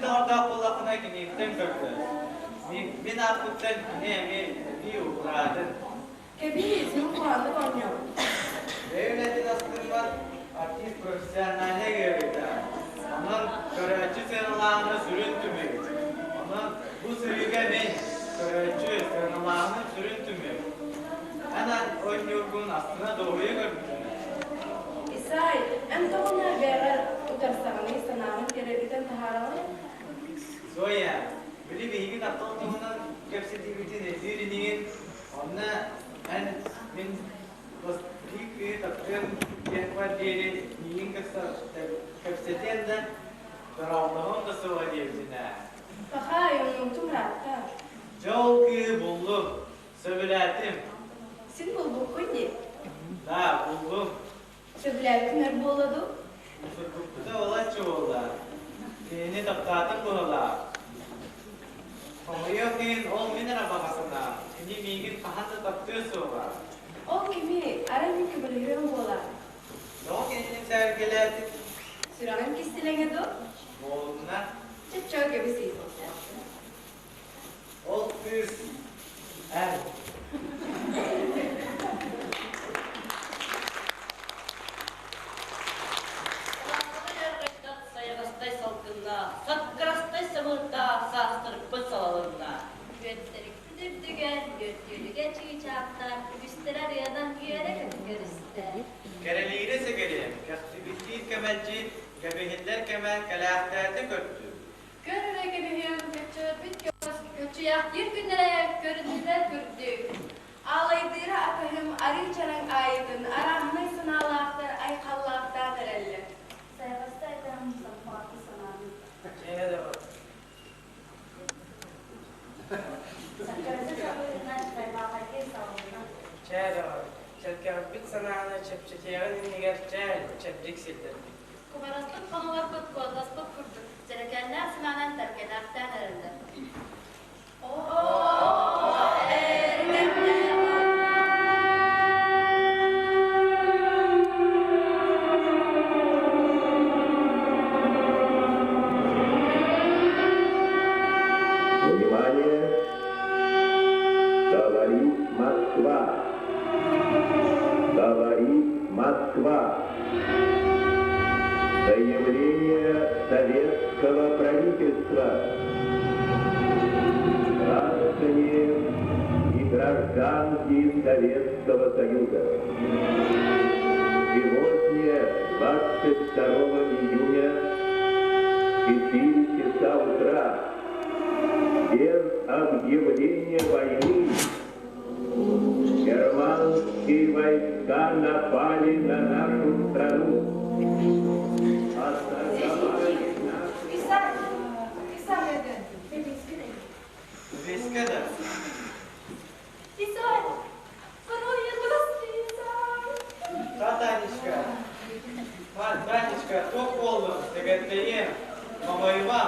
доҕордоох буоллаххына киниттэн көрдөс. Мин ааппыттан кини эмиэ эбии убураатын. Кэбиис, мин куһаҕаннык оонньуом. Бэйэ үлэтин астыммат артист профессиональнай ыарыыта. Онон көрөөччү сыаналааһына сүрүн түмүк. Онон бу сырыыга мин көрөөччү сыаналааһыным сүрүн түмүк. Эн оонньуургун астына дуоһуйа көрбүтүм. Исай, эн тоҕо бэҕэр утарсаҕыный, санааҕын кэрэргитэн таһаараҕын? Зоя, били биһиги таптал туһунан кэпсэтиибитин өйдүүр инигин, онно эн мин биир кыыһы таптыам диэхпэр диэри миигин кытта кэпсэтиэн да, дорооболоһуом да суоҕа диэбитин ээ. Пахай, оннуктум ыраатта. Дьэ ол кыыһы буллум, сөбүлээтим. Син булбуккун дии. Да, буллум. Сөбүлээбитин өр буолла дуу? Мусургуппута олаччы буолла. Кинини таптаатым быһыылаах. Хомойуох иһин ол мин эрэ баҕа санаам. Кини миигин хаһан да таптыа суоҕа. Ол кими, арай мин көмөлөһүөм буолар. Тоҕо кинини сэргэлээтиҥ? Сүрэҕиҥ кистэлэҥэ дуу? Буолумуна. Чөп-чөө кэбис Ол кыыс эн. Сайаҕастай салгыннаах, саккырастай самыырдаах саастарбыт салалынна. Үөттэрикпит үрдүгэр, үөрдүүлүгэ чыычаахтар үгүстэрэ арыанан үөрэ көрүстэ. Кэрэлиирэ сэгэрим, кэхтибиттиир кэмэлдьи, кэбиһиллэр кэмэ кэлээхтээтэ көрдүм. Көр эрэ кэбиһиэм, көччүйэрбит көччүйэхтиир күннэрэ көрүннүлэр күрдүк. Аалайдыыра атаһым арыы чараҥ аайытын арааһынай санаалаахтар айхаллаахтаан эрэллэр. Сайаҕаста этэм саппааты санаабыт. Саккырата сабыытынан чайбаахайдыы салынна. Чээ доҕор, чэлкэҕирбит санааны чэпчэтиэҕин иннигэр чээл, чэбдик сирдэрбит. Кубараспыт хонолорбут куотаспыт курдук дьэрэкээннээх санаанан тэлгэнээхтээн эрэллэр. Внимание! Говорит Москва! Говорит Москва! Заявление советского правительства. Граждане и гражданки Советского Союза. Сегодня, 22 июня, в 4 часа утра, без объявления войны, германские войска напали на нашу страну. Атаковали нашу... Исай, Исай эден. Веська да. Исай, пароль Исай. Та Танечка. Танечка, туох буоллуҥ, сэгэттэйиэм, мамайыма,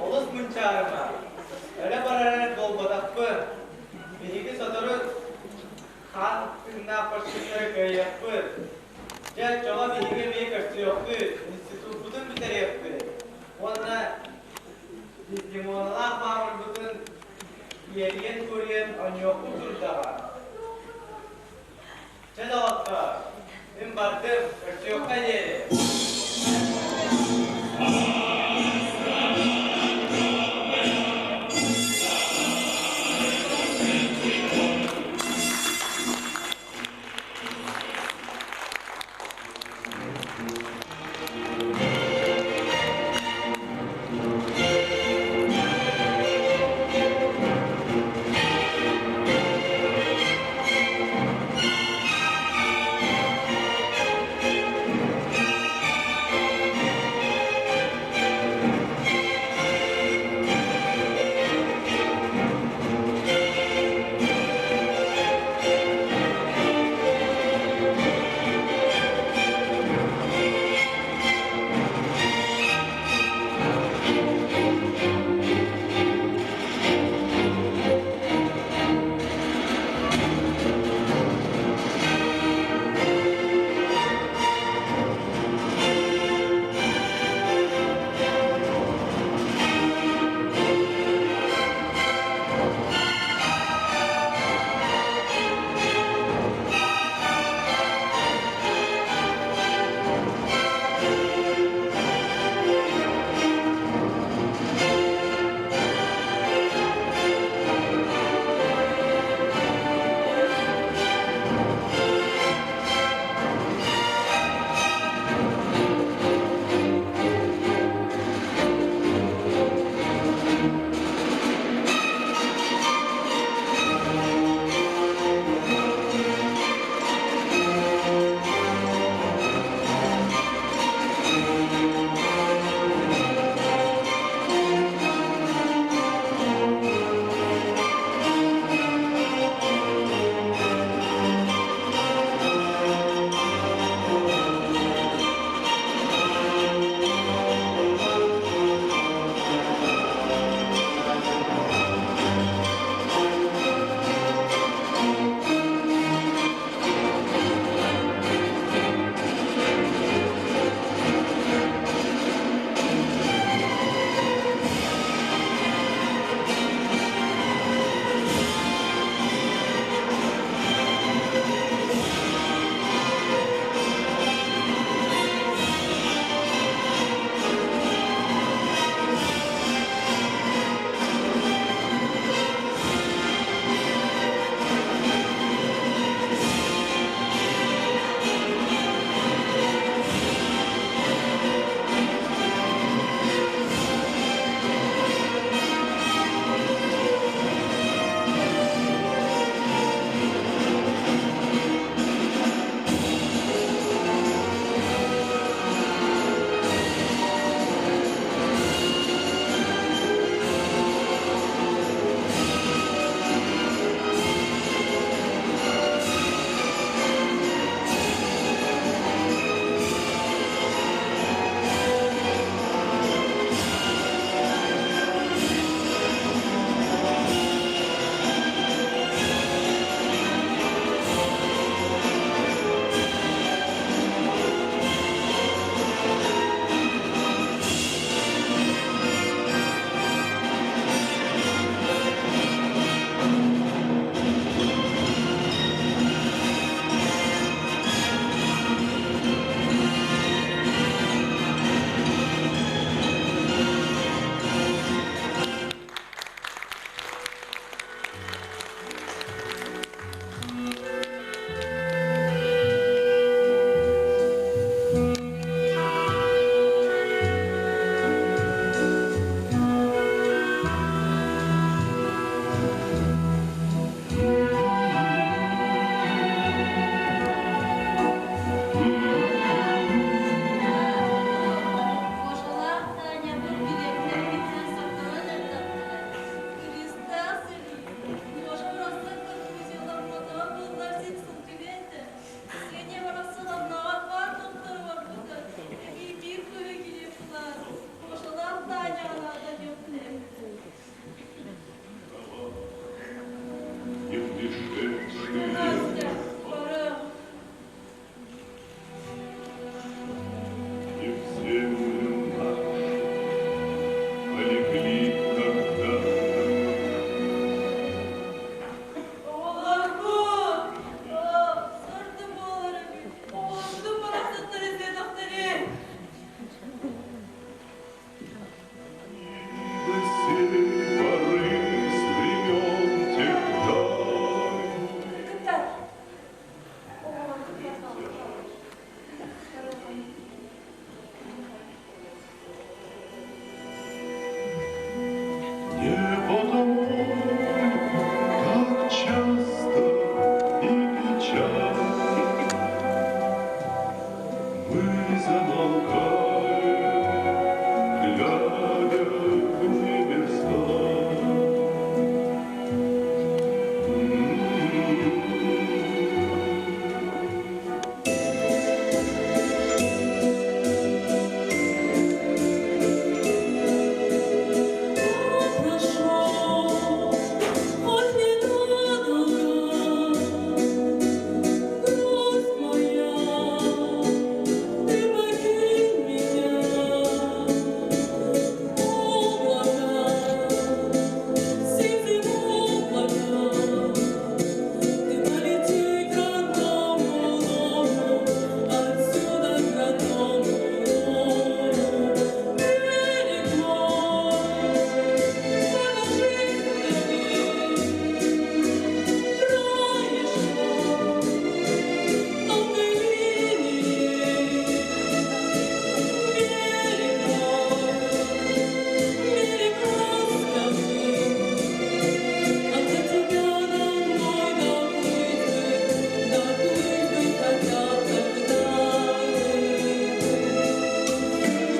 олус мунчаарыма. Эрэ барар буолбатахпын. Биһиги сотору хаан тыыннаах фашистары кыайыахпыт. Дьэ, оччоҕо биһиги эмиэ көрсүөхпүт, институппутун бүтэриэхпит. Уонна Димоналаах баабырбытын иэрийэн-туоруйан оонньуохпут турдаҕа. Чэ, доҕоттоор, мин бардым, көрсүөххэ диэри. Полегли когда-то. Оҕолорбут! Сордум буолар эбит. Оҕолорбутун барахсаттар эсиэтэхтэрин. До сей поры с времен тех дальних Кыргыттар, оҕолоргут барбалар. Не потому ли так часто и печально Мы замолкаем, глядя в небеса. Прошу, хоть ненадолго, грусть моя, ты покинь меня. Облака, сизым облаком, ты полети к родному дому, отсюда к родному дому. Берег мой, покажи вдали краешком тонкой линии. Берег мой, берег ласковый, ах, до тебя домой доплыть бы, доплыть бы хотя когда-нибудь.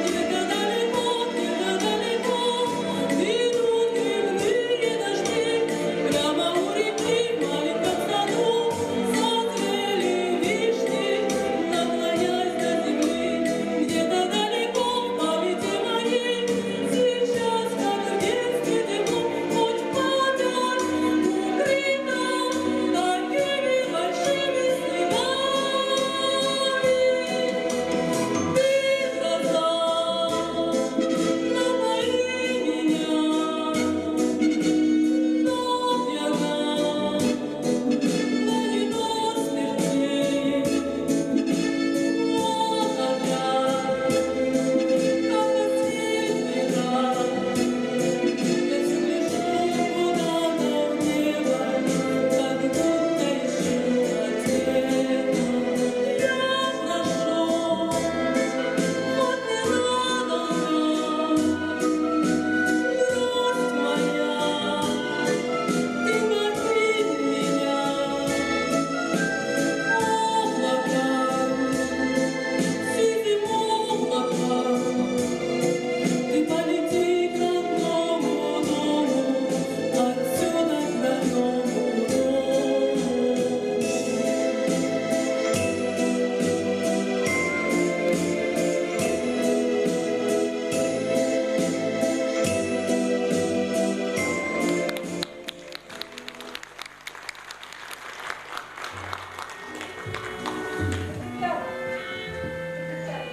Где-то далеко, где-то далеко идут дневные дожди. Прямо у реки в маленьком саду созрели вишни, наклонясь до земли. Где-то далеко в памяти моей сейчас, как в детстве тепло, хоть падаль укрыта такими большими снегами. Ты, гроза, напои меня, но пьяна, да не до смерти. Вот опять, как последний раз, я всё гляжу куда-то в небо, как будто ищу ответа. Я прошу, хоть ненадолго, грусть моя, ты покинь меня. Облака, сизым облаком, ты полети к родному дому, отсюда к родному дому. Кыргыттар, кыргыттар.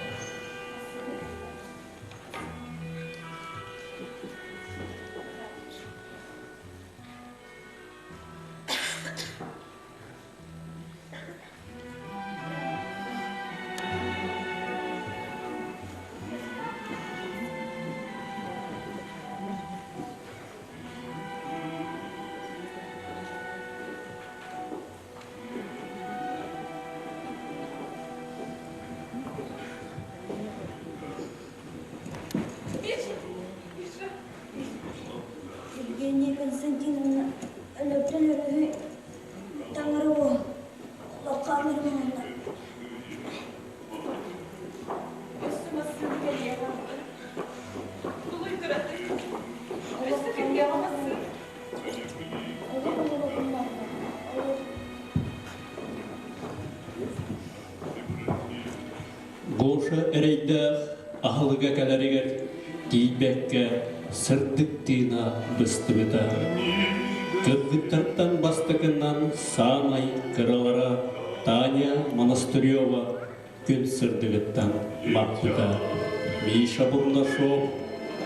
Миша, Миша. Евгения Константиновна өлөртөн өрүһү таҥара буол, олоххо ыҥырымаҥнар. Өссө массыына кэлиэҕэ. Тулуй кыратык. Өссө кэлиэҕэ массыына. Олох олоҕуннарда, олох. Гоша эрэйдээх аһылыга кэлэригэр тиийбэккэ сырдык тыына быстыбыта. Кыргыттартан бастакынан саамай кыралара Таня Монастырева күн сырдыгыттан маппыта. Миша Бурнашов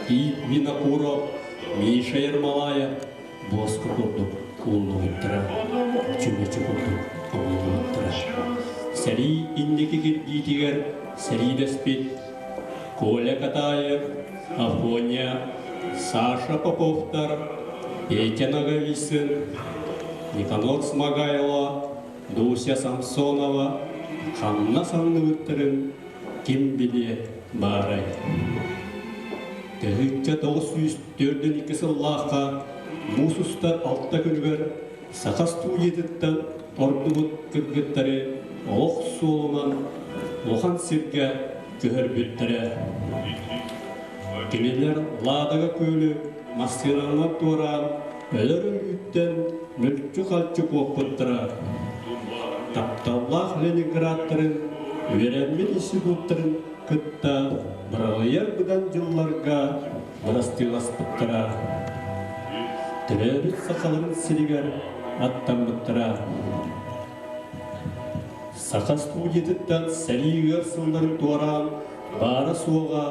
Тиит Винокуров, Миша Ермолаев буоска курдук ууллубуттара, чүмэчи курдук оҥоһуллубуттара. Сэрии инники кирбиитигэр сэриилэспит Коля Катаев, Афоня, Саша Поповтар, Петя Ноговицын, Никанор Смогайло, Дуся Самсонова ханна санныбыттарын ким билиэ баарай. 1942 сыллаахха муус устар алта күнүгэр саха студиятыттан ордубут кыргыттары олох суолунан улахан сиргэ көһөрбүттэрэ. Кинилэр Ладога күөлү массыынанан туораан өлөр өлүүттэн мүлчү-халчы куоппуттара. Тапталлаах Ленинградтарын үөрэммит институттарын кытта быраҕыйар быдан дьылларга бырастыыласпыттара. Төрөөбүт сахаларын сиригэр аттаммыттара. Саха студиятыттан сэрии ыар сылларын туораан баара-суоҕа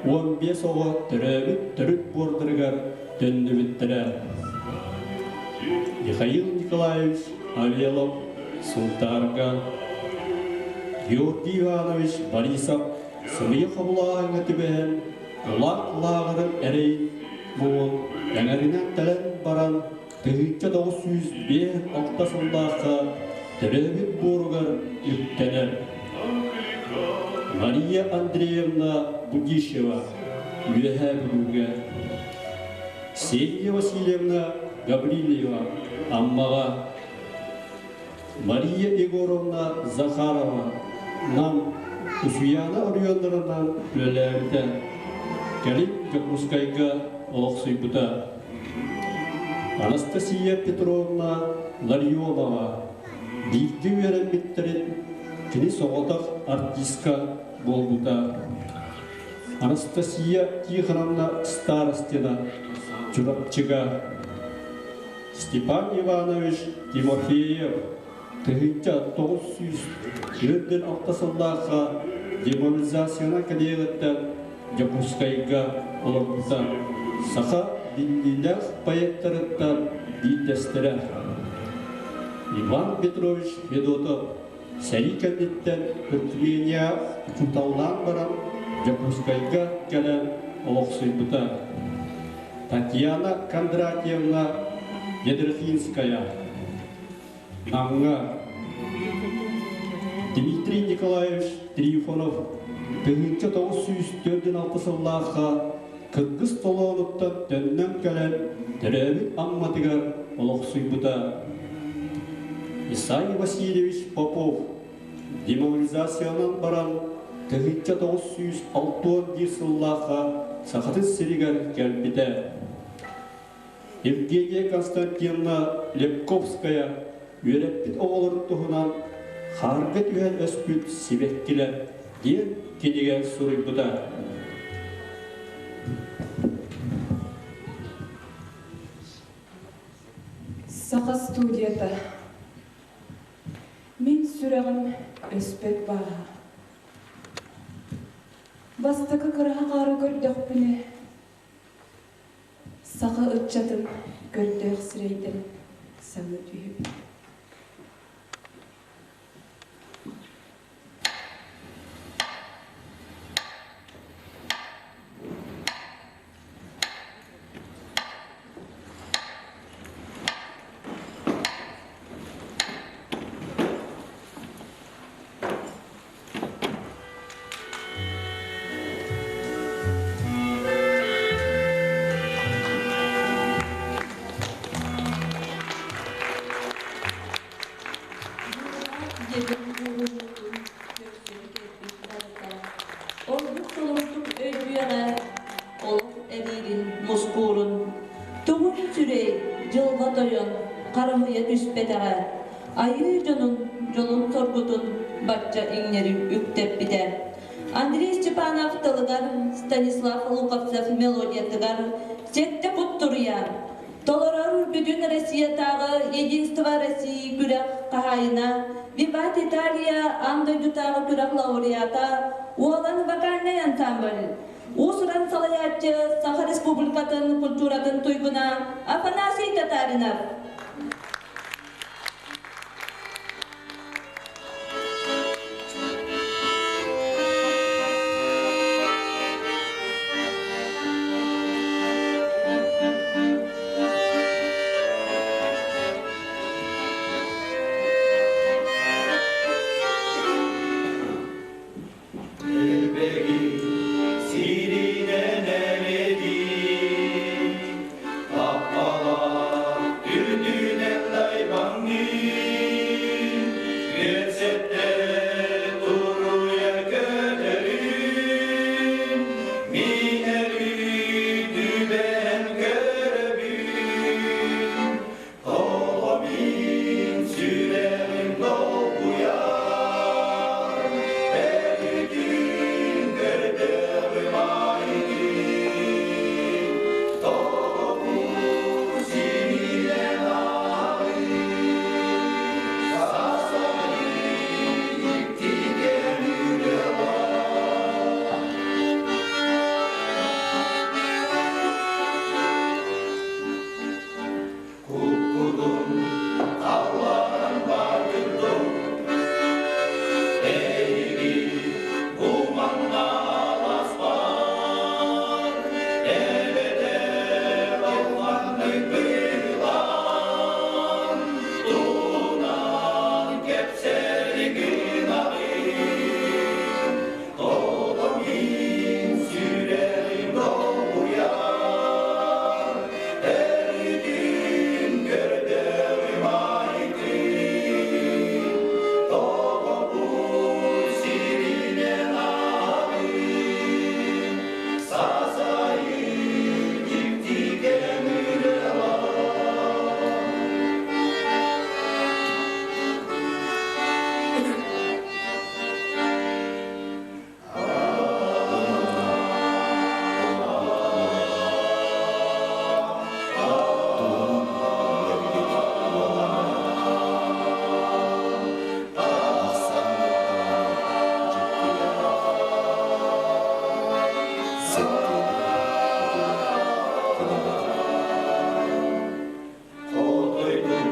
15 оҕо төрөөбүт төрүт буордарыгар төннүбүттэрэ. Михаил Николаевич Авелов Сунтаарга, Георгий Иванович Борисов сымыйа хобулааһыҥҥа түбэһэн улаат лааҕырын эрэйин муҥун эҥэринэн тэлэн баран 1905 сыллаахха төрөөбүт буоругар үктэнэр. Мария Андреевна Будищева Үөһээ Бүлүүгэ, Ксения Васильевна Гаврильева Аммаҕа, Мария Егоровна Захарова Нам Усуйаана оройуоннарынан үлэлээбитэ, кэлин Дьокуускайга олохсуйбута. Анастасия Петровна Ларионова бииргэ үөрэммиттэрин кини соҕотох артистка буолбута. Анастасия Тихоновна Старостина Чурапчыга, Степан Иванович Тимофеев 1946 сыллаахха демобилизацияны кэлиэҕиттэн Дьокуускайга олорбута. Саха биллиилээх поэттарыттан биирдэстэрэ. Иван Петрович Федотов сэрии кэнниттэн Туркмения учууталлаан баран Дьокуускайга кэлэн олохсуйбута. Татьяна Кондратьевна Ядрихинская Намҥа Дмитрий Николаевич Трифонов 1946 сыллаахха Кыргыз толоонуттан төннөн кэлэн төрөөбүт Амматыгар олохсуйбута. Исай Васильевич Попов демобилизациянан баран 1961 сыллаахха Сахатын сиригэр кэлбитэ. Евгения Константиновна Лепковская үөрэппит оҕолорун туһунан «Хаарга түһэн өспүт сибэккилэр» диэн кинигэ суруйбута. Саха студията. Мин сүрэҕим өспөт бааһа. Бастакы кыраһа хаары көрдөхпүнэ, Саха ыччатын көрдөөх сирэйдэрин саныы түһэбин. Ордук толорутук өйдүөҕэ олох эриирин, мускуурун. Тугун сүрэй, дьылҕа тойон, хараһыйа түспэтэҕэ. Айыы дьонун дьолун-соргутун бачча иҥнэри үктэппитэ. Андрей Степанов тылыгар, Станислав Луковцев мелодиятыгар «Сэттэ кут туруйа» толорор Бүтүн Россиятааҕы Единство России күрэх хаһаайына, Виват Италия аан дойдутааҕы күрэх лауреата, Уолан вокальнай ансамбль. Уус-уран салайааччы Саха Республикатын культуратын туйгуна Афанасий Татаринов. Элбэги сиринэн эрэдин, Таппалар үрдүнэн дайбаҥныыр, Үөсэттэ туруйа көтөрүн, Мин өрүү түбэһэн көрөбүн. Тоҕо мин сүрэҕим долгуйар, Өрүтүн көрдөҕүм айдын, Тоҕо бу сиринэн ааҕын, Сасайын дьиктигэ ырыалар. Куккудун халлаан баайдым, Эйигин бу манна аласпар, Эбэтэр алҕаннык быылан, Туунан кэпсэри гынабын, Тоҕо мин сүрэҕим долгуйар, Эргин көрдөҕүм айтын, Тоҕо бу сиринэн ааҕын, Сасайын дьикти көҥүл Туһунан үлэбит уоланнар ахсаан дьиктилээх сэттиэлэ утуйар кинилэр Хотойдун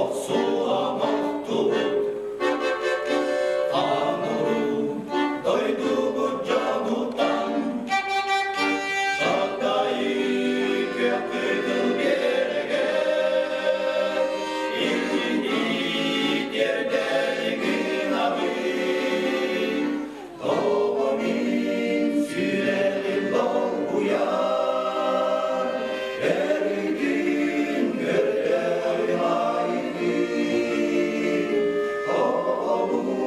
охсуһан охтубут, Хаанурун дойдубут дьонуттан Шатайы күөх кытыл биэрэгэр Илдьини тиэрдэри гынабын. Тоҕо мин сүрэҕим долгуйар, Өрүтүн көрдөҕүм айдын, Тоҕобут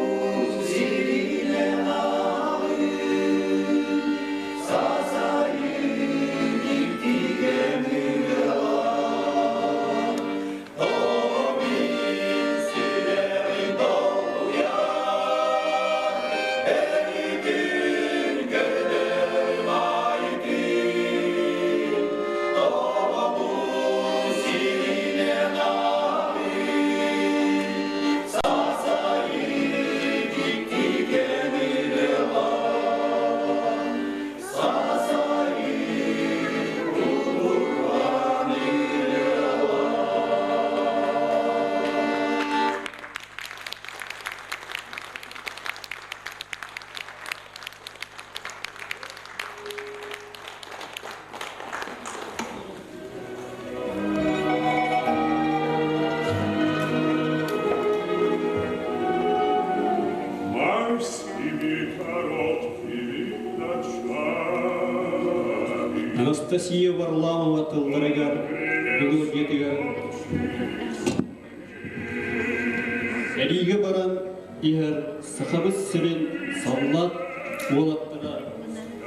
сиринэн аҕын, Сасайын дьиктигэ ыалар. Тоҕо мин сүрэҕим долгуйар, Өрүтүн көрдөҕүм айдын, Тоҕобут сиринэн аҕын, Сасайын дьиктигэ ыалар. Сасайын улухан ырыалар. Майскими короткими ночами Анастасия Варламова тылларыгар, мелодиятыгар Сэриигэ баран иһэр Сахабыт сирин саллаат уолаттара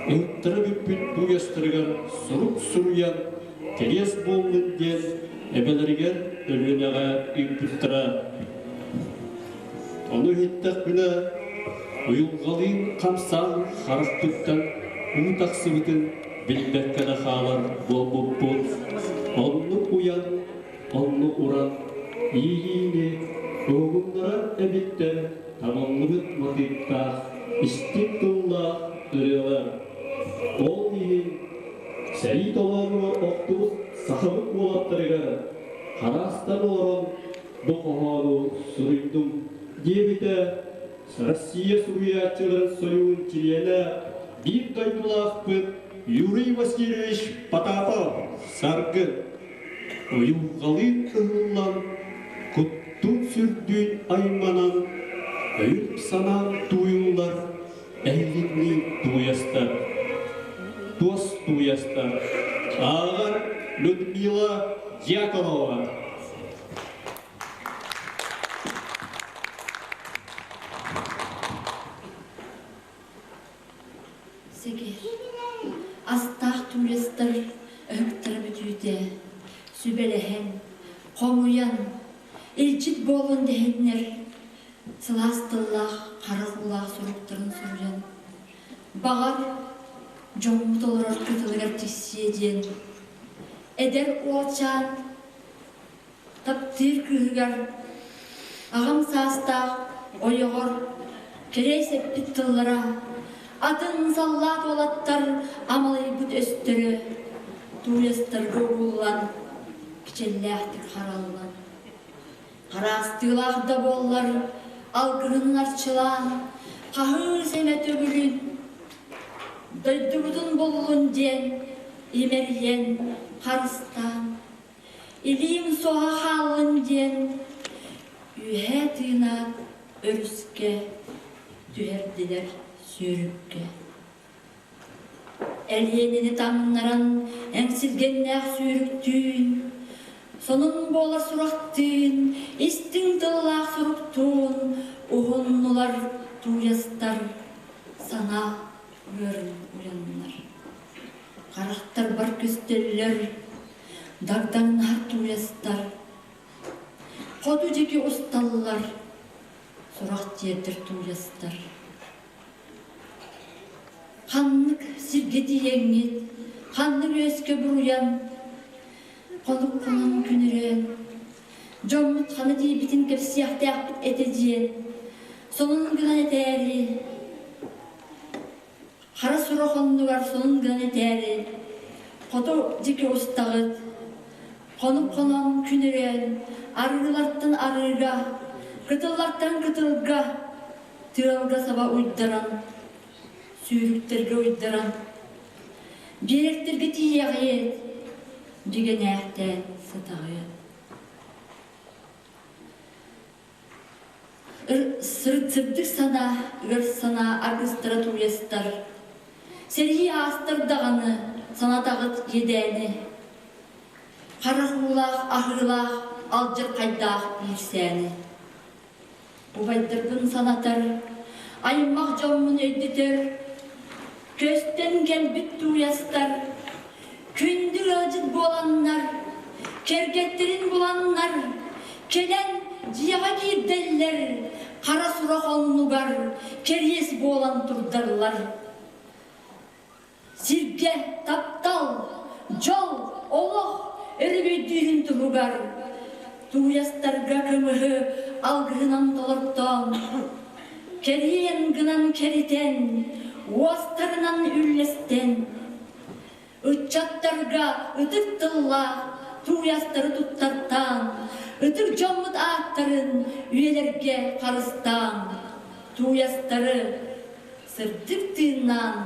ыһыктара бүппүт тууйастарыгар сурук суруйан кэриэс буоллун диэн эбэлэригэр Өлүөнэҕэ ыыппыттара. Ону иһиттэхпинэ, уйулҕалыын хамсаан харахпыттан уу тахсыбытын билбэккэ да хаалар буолбуппут. Оннук уйан, оннук уран иэйиини уһугуннарар эбиттэр табыллыбыт матыыптаах, истиҥ тыллаах ырыалар. Ол иһин сэрии толоонугар охтубут сахабыт уолаттарыгар хараастан олорон бу хоһоону суруйдум, диэбитэ Россия суруйааччыларын сойуун чилиэнэ, биир дойдулаахпыт Юрий Васильевич Потапов Саргы уйулҕалыын ыһыллан, куттуун-сүрдүүн айманан, өйүн-санаан тууйуллар, эһигинниин тууйастар, туос тууйастар. Ааҕар Людмила Дьяконова. Сэгэр, астаах туристар өһүктэрэ бүтүүтэ, сүбэлэһэн, хомуйан, илдьит буоллун дэһэннэр, сылаас тыллаах харах уулаах суруктарын суруйан, баҕар, дьоммут олорор кытылыгар тиксиэ диэн, эдэр уолчаан Таптыыр кыыһыгар, аҕам саастаах ойоҕор кэриэс эппит тыллара, атын саллаат уолаттар амалыйбыт өстөрө тууйастарга угуллан, кичэллээхтик хараллан, хараастыылаах да буоллар, алгыһын арчылаан, хаһыы-сэмэ төгүлүн дойдубутун буллун диэн имэрийэн, харыстаан Илиим суоһа хааллын диэн үөһээ тыынаат өрүскэ түһэрдилэр сүүрүккэ. Элиэнини таҥнаран эҥсилгэннээх сүүрүктүүн, сонун буолар сурахтыын, истиҥ тыллаах суруктуун уһуннулар тууйастар, санаа ыарын уйаннар. Харахтарбар көстөллөр, дагдаҥнаһар тууйастар, хоту диэки усталлар, сурах тиэрдэр тууйастар. Ханнык сиргэ тиийэҥҥит, ханнык үөскэ буруйан, хонук хонон күнүрэн, дьоммут хана тиийбитин кэпсиэхтээхпит этэ диэн, сонун гынан этээри, Хара сурах оннугар сонун гынан этээри, хоту дьики устаҕыт, хонук-хонон күн өрөөн, арыылартан арыыга, кытыллартан кытылга, тыалга саба уйдаран, сүүрүктэргэ уйдаран, биэрэктэргэ тиийэҕиэт, дьигэнээхтээн сытаҕыат. Сырдык санаа, ыар санаа аргыстара тууйастар. Сэрии аастар даҕаны санатаҕыт иэдээни. Харах уулаах, аһыылаах, алдьархайдаах иирсээни. Убайдарбын санатар, аймах дьоммун өйдөтөр, көстөн кэлбит тууйастар, күндү ыалдьыт буоланнар, кэргэттэрин буланнар, кэлэн дьиэҕэ киирдэллэр, хара сурах оннугар кэриэс буолан турдарлар. Сиргэ таптал, дьол, олох өрөгөйдүүрүн туһугар тууйастарга кымыһы алгыһынан толортоон, кэриэн гынан кэритэн, уостарынан үллэстэн, Ыччаттарга ытык тыллаах тууйастары туттартаан, ытык дьоммут ааттарын үйэлэргэ харыстаан, тууйастары сырдык тыыннаан,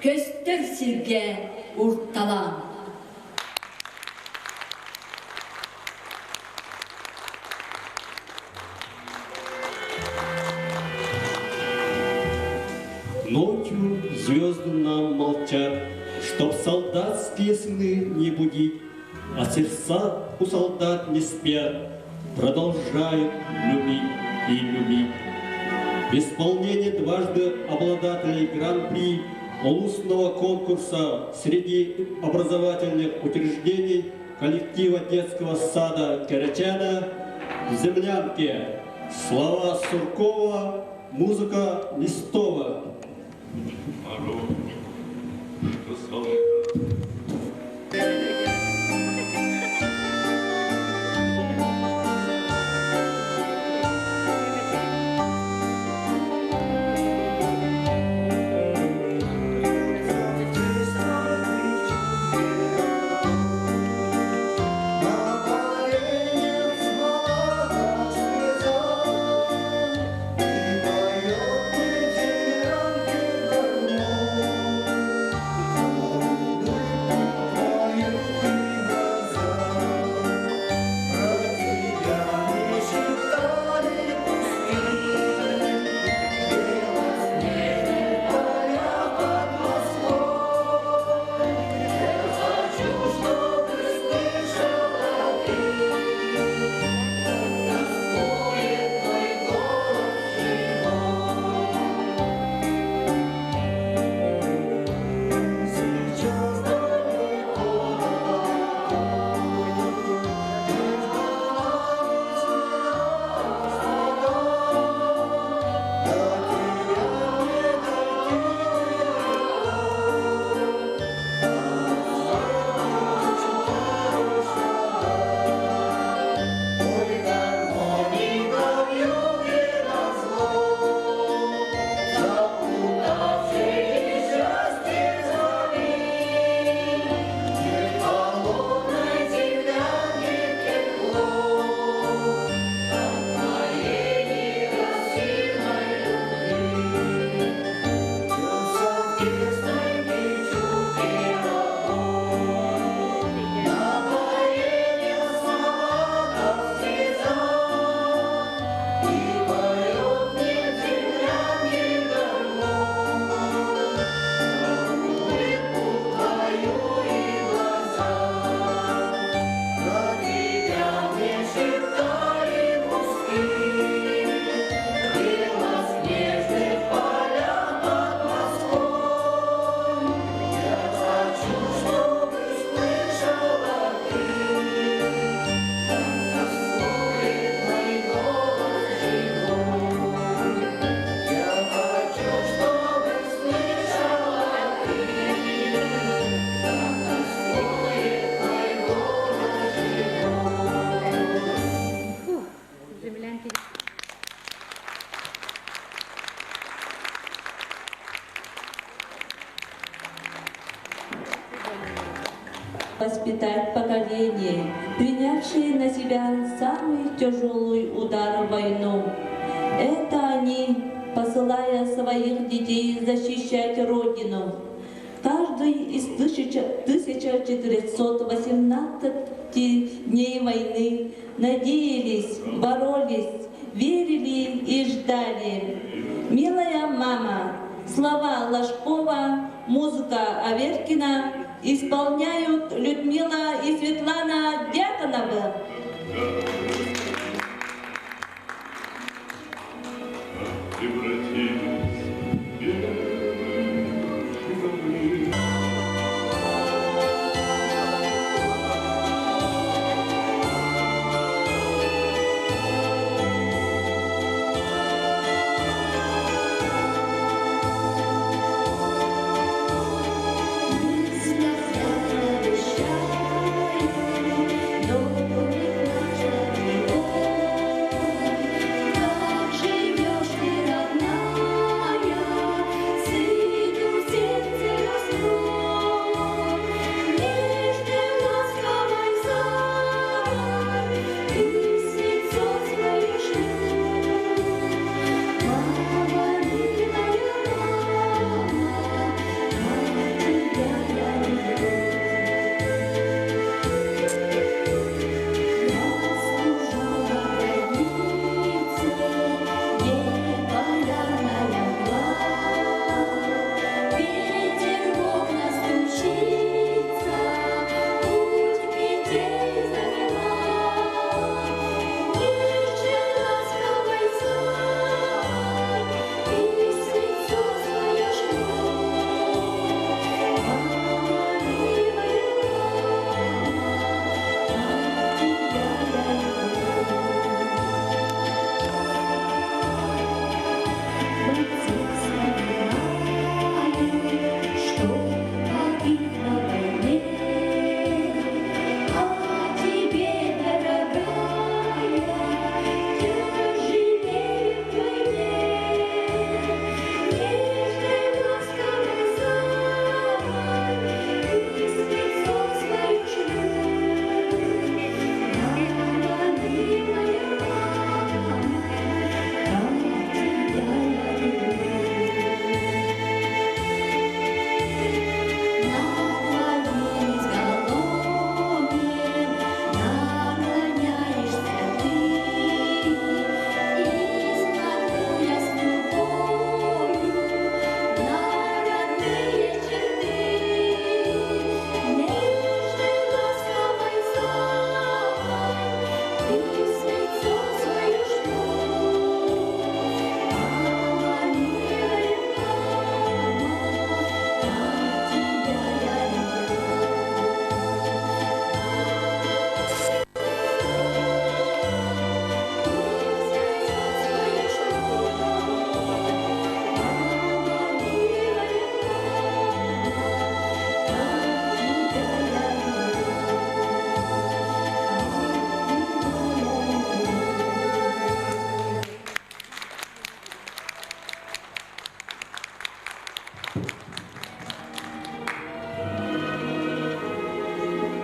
көстөр сиргэ урталаан. Ночью звезды нам молчат, Чтоб солдатские сны не будить, А сердца у солдат не спят, Продолжают любить и любить. В исполнении дважды обладателей Гран-при улусного конкурса среди образовательных учреждений коллектива детского сада Кэрэтиэнэ в землянке. Слова Суркова, музыка Листова. Воспитать поколение, принявшее на себя самый тяжелый удар в войну. Это они, посылая своих детей защищать Родину. Каждый из 1418 дней войны надеялись, боролись, верили и ждали. Милая мама, слова Ложкова, музыка Аверкина исполняют Людмила и Светлана Дьяконовы. Превратились в белые журавли.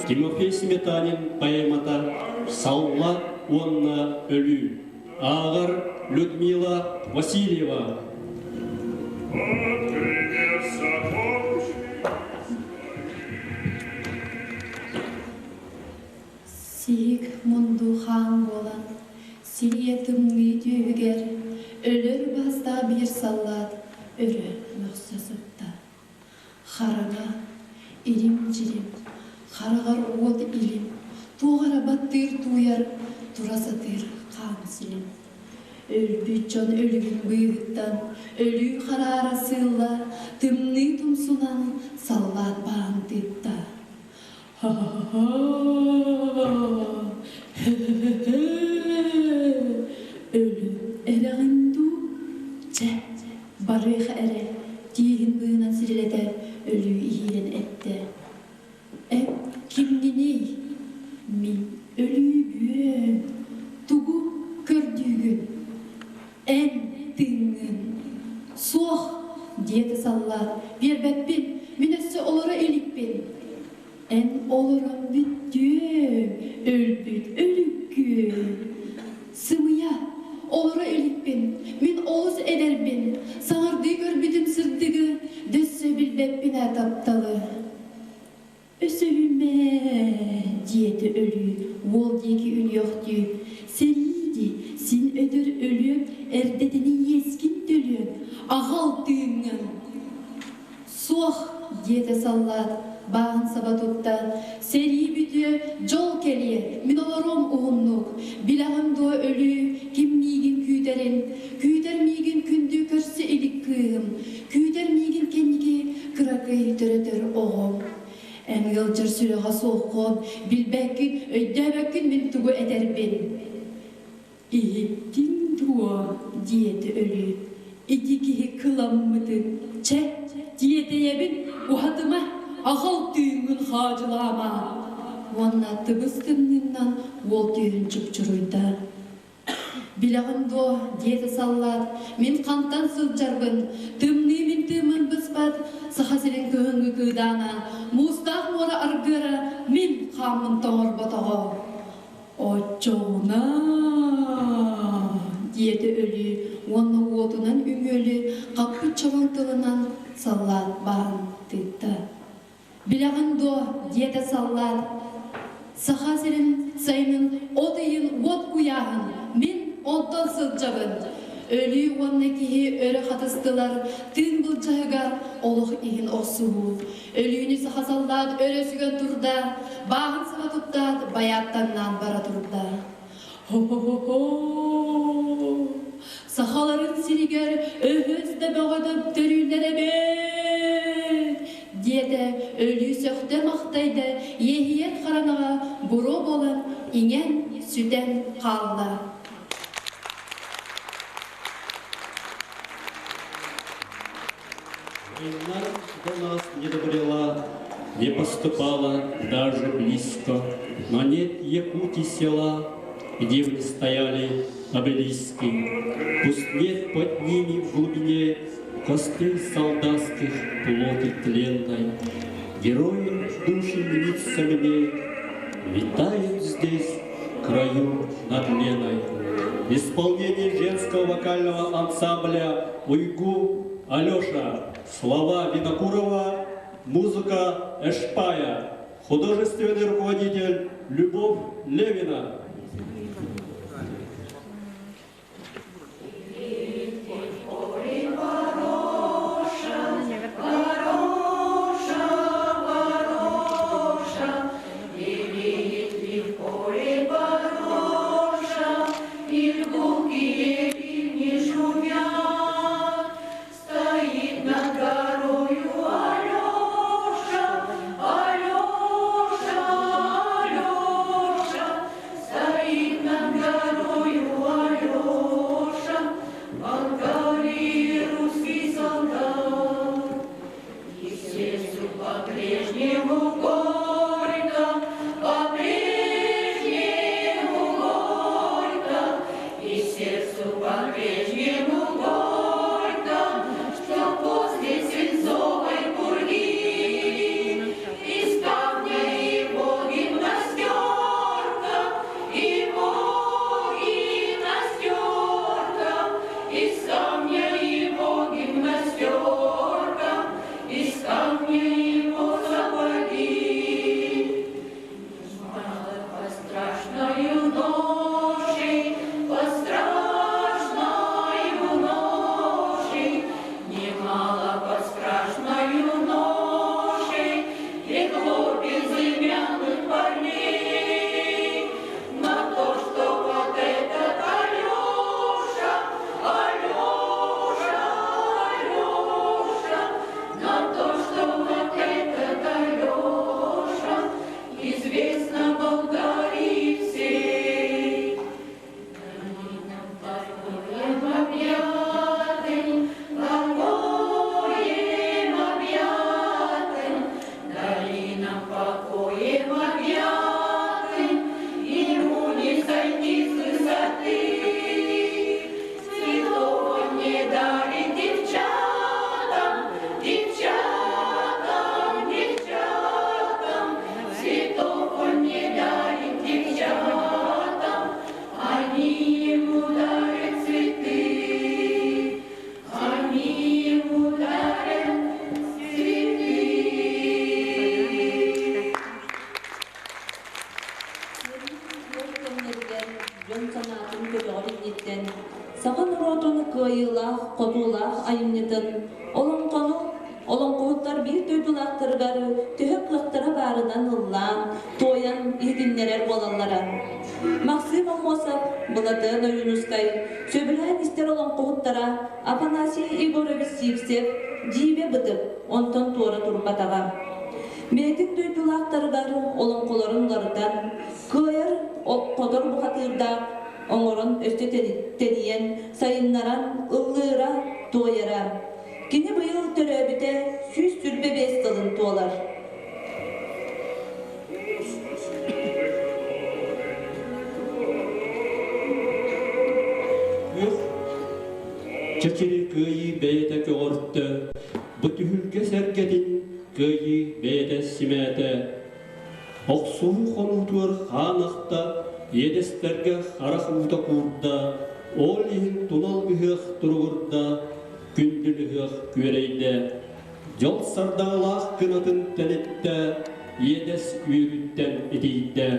Тимофей Сметанин поэмата «Саллат уонна өлүү». Ааҕар Людмила Васильева. Сиик мунду хаан буолан, сирийэ тымныы түөһүгэр өлөр баастаах биир саллаат өрө мөхсө сытта. Хараҥа, ирим-дьирим, хараҕар уот илим, туох эрэ баттыыр тууйар, тура сатыыр хаан силим. Өлбүт дьон өлүгүн быыһыттан өлүү хараара сыылла, тымныы тумсунан саллаат баан тыытта. Ха-ха-ха! Өлү эрэҕин дуу? Чэ, барыах эрэ, тииһин быыһынан сирилэтэ өлүү иһиирэн эттэ. Эн кимҥиний? Мин өлүүбүөн. Тугу көрдүүгүн? Эн тыыҥҥын. Суох, диэтэ саллаат, биэрбэппин, мин өссө олоро иликпин. Эн олорон. Олорон бүттүөм, өлбүт өлүккүөн. Сымыйа, олоро иликпин, мин олус эдэрбин, саҥардыы көрбүтүм сырдыгы, дөссө билбэппин ээ тапталы. Өсөһүмэ, диэтэ өлүү, уол диэки үнүөхтүү, сэрии дии, син өтөр өлүөм, эрдэтини иэскин төлүөм, аҕал тыыҥҥын. Суох, диэтэ саллаат, бааһын саба тутта, сэрии бүтүө, дьол кэлиэ, мин олоруом уһуннук, билэҕин дуо өлүү, ким миигин күүтэрин, күүтэр миигин күндү көрсө илик кыыһым, күүтэр миигин кэнники кыракый төрөтөр оҕом. Эн ыалдьар сүрэҕэ суоххун, билбэккин, өйдөөбөккүн мин тугу этэрбин. Иһиттиҥ дуо? диэтэ өлүү. Ити киһи кыламмытын, чэ, тиэтэйэбин, уһатыма, аҕал тыыҥҥын хаадьылаама. Уонна тыбыс тымныыннан уол түөһүн чупчуруйда. Билэҕин дуо, диэтэ саллаат, мин хантан сылдьарбын, тымныы мин тыыммын быспат, Саха сирин кыһыҥҥы кыыдаана, муустаах муора аргыара мин хааммын тоҥорботоҕо. Оччоҕуна, диэтэ өлүү уонна уотунан үҥүөлү хаппыт чолон тылынан саллаат баһын тыытта. Билэҕин дуо, диэтэ саллаат, Саха сирин сайынын от ыйын уот куйааһын мин онтон сылдьабын. Өлүү уонна киһи өрө хатыстылар, тыын былдьаһыгар олох иһин охсуһуу. Өлүүнү саха саллаат өрө сүгэн турда, бааһын саба туттаат, байааттаҥнаан бара турда. Хо-хо-хо-хо! Сахаларын сиригэр өһөс да бөҕөтө төрүүллэр эбээт! диэтэ өлүү сөхтө-махтайда иэһийэр хараҥаҕа буруо буолан иҥэн, сүтэн хаалла. Война до нас не добрела, не поступала даже близко, но нет Якутии села, где бы не стояли обелиски. Пусть нет под ними в глубине костей солдатских плоти тленной. Герои души мнится мне, витают здесь, в краю над Леной. В исполнении женского вокального ансамбля «Уйгу» Алеша, слова Винокурова, музыка Эшпая, художественный руководитель Любовь Левина. Дьон санаатын көтөҕөр инниттэн саха норуотун кыайыылаах, хотуулаах айымньытын, олоҥхону олоҥхоһуттар биир дойдулаахтарыгар төһө кыахтара баарынан ыллаан, туойан иһитиннэрэр буолаллара. Максим Аммосов, Былатыан Ойуунускай сөбүлээн истэр олоҥхоһуттара Афанасий Егорович Сивцев дьиибэ бытык, онтон туора турбатаҕа. Бэйэтин дойдулаахтарыгар олоҥхолорун уларытан, кыайар хотор бухатыырдаах оҥорон өссө тэнийэн, сайыннаран ыллыыра, туойара. Кини быйыл төрөөбүтэ 125 сылын туолар. Күөх чэчири кыайыы бэйэтэ көҕөртө, бу түһүлгэ сэргэтин кыайыы бэйэтэ симээтэ. Охсуһуу хонуутугар хаан ахта, иэдэстэргэ харах уута куурда, ол иһин тунал ыһыах туругурда, күндүл ыһыах күөрэйдэ. Дьол сардаҥалаах кынатын тэниттэ, иэдэс үөрүүттэн итийдэ.